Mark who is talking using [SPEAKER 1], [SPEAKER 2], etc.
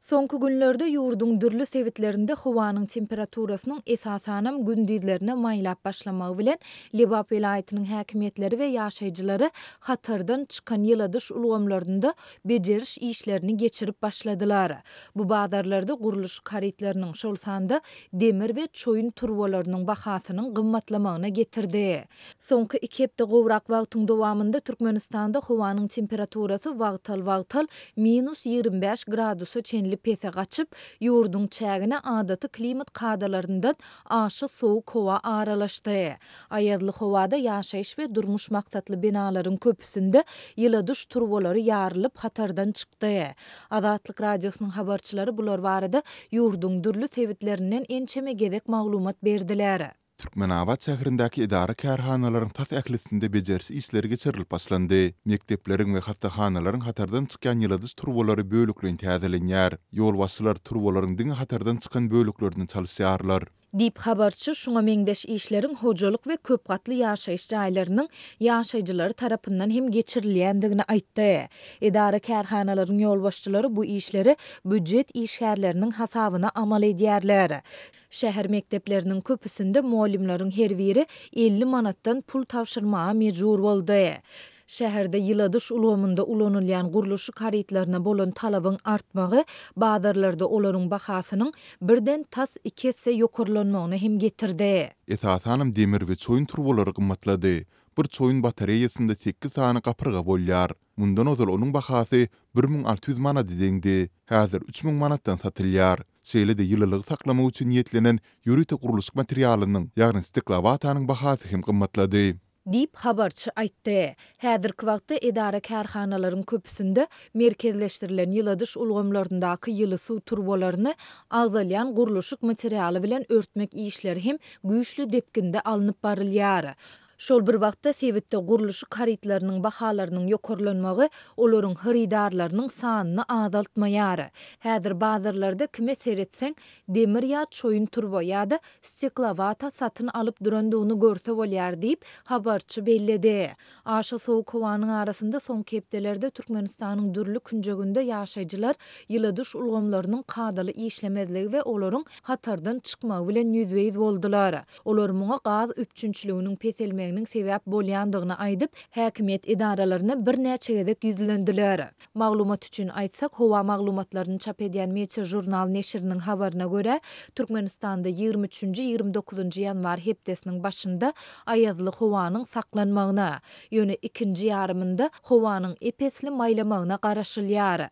[SPEAKER 1] Soňky günlerde ýurduň dürli sebitlerinde howanyň temperaturasynyň esasanam gündizlerine maýlap başlamagy bilen, Lebap welaýatynyň häkimiýetleri we ýaşaýjylary hatardan çykan ýyladyş ulgamlarynda bejeriş işlerini geçirip başladylar. Bu bazarlarda gurluşyk harytlarynyň, şol sanda demir we çoýun turbalarynyň bahasynyň gymmatlamagyna getirdi. Soňky iki hepde gowrak wagtyň dowamynda Türkmenistanda howanyň temperaturasy wagtal-wagtal minus 25 gradusa çenli pese gaçyp, ýurduň çägine adaty klimat kadalaryndan aşa sowuk howa aralaşdy. Aýazly howada ýaşaýyş we durmuş maksatly binalaryň köpüsinde ýyladyş turbalary ýarylyp, hatardan çykdy. Azatlyk Radiosynyň habarçylary bular barada ýurduň dürli sebitlerinden ençeme gezek maglumat berdiler.
[SPEAKER 2] Türkmenabat şäherindäki edara-kärhanalaryň tas ählisinde bejeriş işleri geçirilip başlandy. Mekdepleriň we hassahanalaryň hatardan çykýan ýyladyş turbalary bölekleýin täzelenýär. Ýolbaşçylar turbalaryň diňe hatardan çykan böleklerini çalyşýarlar.
[SPEAKER 1] Diýip, habarçy şuňa meňzeş işleriň hojalyk we köp gatly ýaşaýyş jaýlarynyň ýaşaýjylary tarapyndan hem geçirilýändigini aýtdy. Edara-kärhanalaryň ýolbaşçylary bu işleri býujet işgärleriniň hasabyna amal edýärler. Şäher mekdepleriniň köpüsinde mugallymlaryň her biri 50 manatdan pul tabşyrmaga mejbur boldy. Şäherde ýyladyş ulgamynda ulanylýan gurluşyk harytlaryna bolan talabyň artmagy bazarlarda olaryň bahasynyň birden tas iki esse ýokarlanmagyna hem getirdi.
[SPEAKER 2] Esasanam demir we çoýun turbalary gymmatlady. Bir çoýun batareýasynda sekiz sany gapyrga bolýar. Mundan ozal onuň bahasy 1600 manada deňdi. Häzir 3000 manatdan satylýar. Şeýle-de ýylylygy saklamak üçin niýetlenen ýörite gurluşyk materialynyň, ýagny steklowatanyň bahasy hem gymmatlady.
[SPEAKER 1] Diýip, habarçy aýtdy. Häzirki wagtda edara-kärhanalaryň köpüsinde merkezleşdirilen ýyladyş ulgamlaryndaky ýyly suw turbalaryny agzalýan gurluşyk materialy bilen örtmek işleri hem güýçli depginde alnyp barylýar. Şol bir wagtda, sebitde gurluşyk harytlarynyň bahalarynyň ýokarlanmagy olaryň hyrydarlarynyň sanyny azaltmaýar. Häzir bazarlarda kime seretseň, demir ýa çoýun turba ýa-da steklowata satyn alyp durandygyny görse bolýar diýip, habarçy belledi. Aşa sowuk howanyň arasynda soňky hepdelerde Türkmenistanyň dürli künjeginde ýaşaýjylar ýyladyş ulgamlarynyň kadaly işlemezligi we olaryň hatardan çykmagy bilen ýüzbe-ýüz boldular. Olar muňa gaz üpjünçiliginiň peselmeginiň sebäp bolýandygyny aýdyp, häkimiýet edaralaryna birnäçe gezek ýüzlendiler. Maglumat üçin aýtsak, howa maglumatlaryny çap edýän Meteožurnal neşiriniň habaryna görä, Türkmenistanda ýigrimi üçünji, ýigrimi dokuzynjy ýanwar hepdesiniň başynda aýazly howanyň saklanmagyna, ýöne ikinji ýarymynda howanyň ep-esli maýlamagyna garaşylýar.